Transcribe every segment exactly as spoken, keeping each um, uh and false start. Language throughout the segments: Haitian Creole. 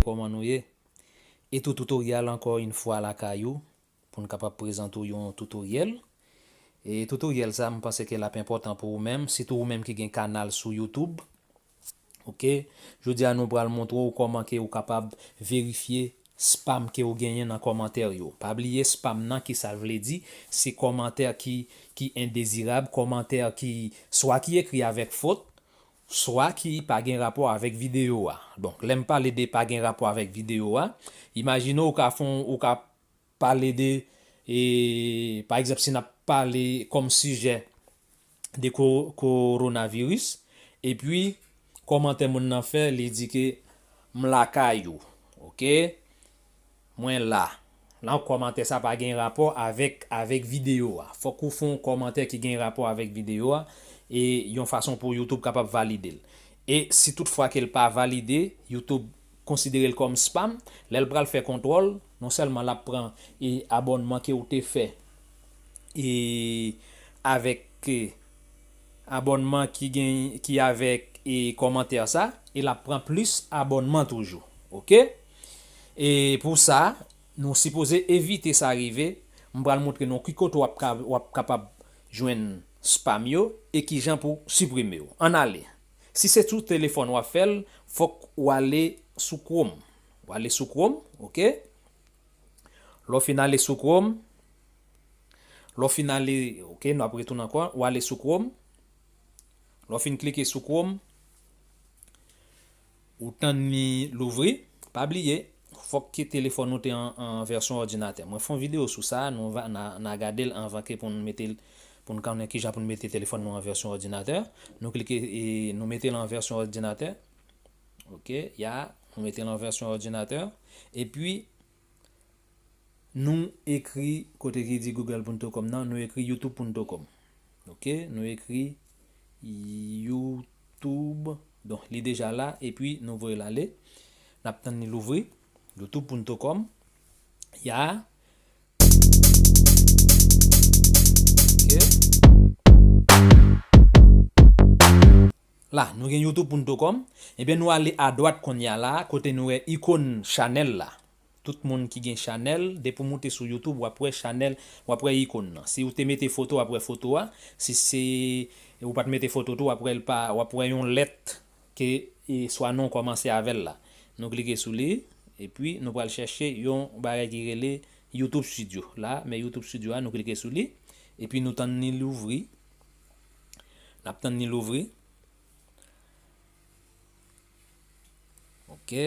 kòman nou ye? E tou tutorial ankò yon fwa lakay ou pou n kapab prezante w yon tutorial. E tutorial sa, m panse ke l ap enpòtan pou ou menm, sitou ou menm ki gen kanal sou YouTube. Oke, jodi a nou pral montre w kòman ke ou kapab verifye spam ke ou genyen nan kòmantè yo. Pa bliye spam nan, ki sa l vle di, se kòmantè ki, ki endezirab, kòmantè ki swa ki ekri avèk fot, swa ki pa gen rapò avèk videyo a. Donk, lè m pale de pa gen rapò avèk videyo a, imajine w ka fè yon, ou ka pale de, e, pa egzanp, si n ap pale kòm sijè de ko-, kowonaviris, epi kòmantè moun nan fè, li di ke m lakay ou, oke? Mwen la. La, kòmantè sa pa gen rapò avèk, avèk videyo a. Fòk ou fè yon kòmantè ki gen rapò avèk videyo a, e yon fason pou YouTube kapab valide l. E si toutfwa ke l pa valide, YouTube konsidere l kòm spam, lè l pral fè kontwòl, non sèlman l ap pran, e, abònman ke ou te fè, e, avèk, e, abònman ki gen, ki avèk, e, kòmantè sa, e l ap pran plis abònman toujou. Oke? E pou sa, nou sipoze evite sa rive. M pral montre nou ki kote w ap ka, w ap kapab jwenn spam yo e kijan pou siprime yo. Ann ale. Si se sou telefòn w ap fè l, fòk w ale sou Chrome. W ale sou Chrome, oke? Lè w fin ale sou Chrome, lè w fin ale, oke, nou ap retounen ankò, w ale sou Chrome. Lè w fin klike sou Chrome, ou tann li louvri. Pa bliye, fòk ke telefòn ou te an, an vèsyon òdinatè. Mwen fè yon videyo sou sa, nou va, n a, n a gade l anvan ke pou n mete l, pou n konnen kijan pou n mete telefòn nou an vèsyon òdinatè. Nou klike, e, nou mete l an vèsyon òdinatè. Oke, ya, nou mete l an vèsyon òdinatè. Epi, nou ekri kote ki di google punto com nan, nou ekri youtube punto com. Oke, nou ekri YouTube. Donk, li deja la, epi nou voye l ale. N ap tann li louvri. youtube punto com. Ya. Oke. La, nou gen youtube punto com. Ebyen, nou ale adwat kounye a la, kote nou wè ikòn chanèl la. Tout moun ki gen chanèl, depi w moute sou YouTube, w ap wè chanèl, w ap wè ikòn nan. Si w te mete foto, w ap wè foto a. Si se, ou pa t mete foto tou, w ap wè l pa, w ap wè yon lèt ke, e, swa non kòmanse avè l la. Nou klike sou li, epi nou pral chèche yon bagay ki rele YouTube Studio. La, men YouTube Studio a, nou klike sou li, epi nou tann li louvri. N ap tann li louvri. Oke.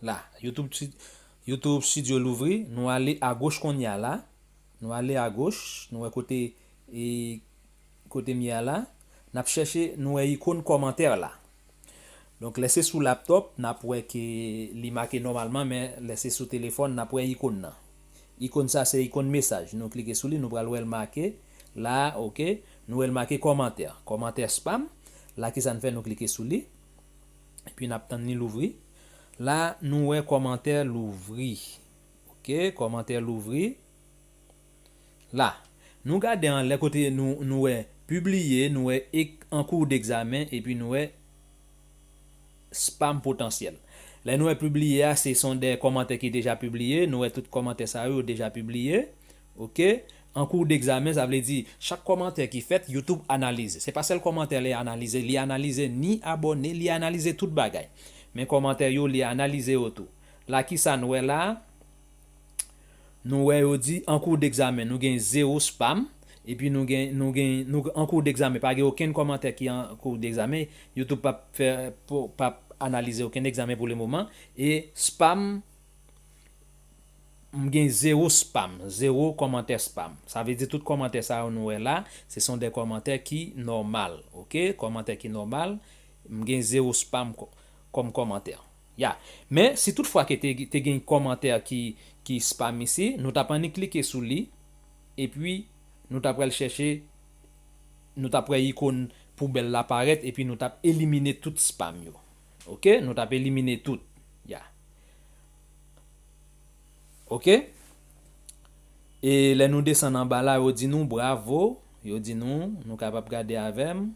La, YouTube, Stu-, YouTube Studio louvri. Nou ale agoch kounye a la. Nou ale agoch. Nou wè kote, e, kote m ye a la. N ap chèche, nou wè ikòn kòmantè la. Donk, lè se sou laptop, n ap wè ke li make nòmalman, men lè se sou telefòn, n ap wè ikòn nan. Ikòn sa se ikòn mesaj. Nou klike sou li, nou pral wè l make la, oke. Nou wè l make kòmantè. Kòmantè spam. La, kisa n fè? Nou klike sou li. Epi n ap tann li louvri. La, nou wè kòmantè louvri. Oke, kòmantè louvri. La, nou gade anlè kote nou, nou wè pibliye, nou wè ek, an kou degzamen, epi nou wè spam potansyèl. Lè nou wè pibliye a, se son de kòmantè ki deja pibliye, nou wè tout kòmantè sa yo deja pibliye. Oke? An kou degzamen, sa vle di, chak kòmantè ki fèt, YouTube analize. Se pa sèl kòmantè li analize, li analize ni abòne, li analize tout bagay. Men kòmantè yo, li analize yo tou. La, kisa n wè la? Nou wè yo di, an kou degzamen, nou gen zewo spam, epi nou gen, nou gen, nou, an kou degzamen, pa gen okenn kòmantè ki an kou degzamen, YouTube p ap fè, p ap analize okenn egzamen pou le moman, e spam, m gen zewo spam, zewo kòmantè spam. Sa vle di tout kòmantè sa yo nou wè la, se son de kòmantè ki nòmal, oke? Kòmantè ki nòmal, m gen zewo spam kò-, kòm kòmantè. Ya. Men, si toutfwa ke te, te gen kòmantè ki, ki spam isi, nou t ap annik klike sou li, epi nou t ap pral chèche, nou t ap wè ikòn poubèl la parèt, epi nou t ap elimine tout spam yo. Oke? Nou t ap elimine tout. Ya. Oke? E lè nou desann anba la, yo di nou bravo, yo di nou, nou kapab gade avè m.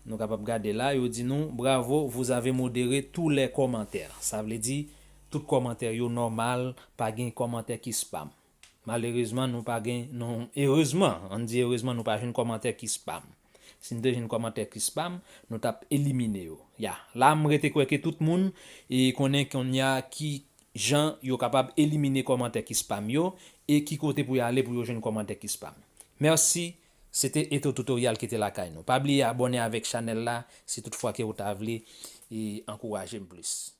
Nou kapab gade la, yo di nou, bravo, vous avez modéré tous les commentaires. Sa vle di, tout kòmantè yo nòmal, pa gen kòmantè ki spam. Malerezman, nou pa gen, non, erezman, ann di erezman, nou pa jwenn kòmantè ki spam. Si n te jwenn kòmantè ki spam, nou t ap elimine yo. Ya, la m rete kwè ke tout moun e konnen kounye a ki jan yo kapab elimine kòmantè ki spam yo e ki kote pou y ale pou yo jwenn kòmantè ki spam. Mèsi, se te Eto Tutorial ki te lakay nou. Pa bliye abòne avèk chanèl la si tout fwa ke ou ta vle e ankouraje m plis.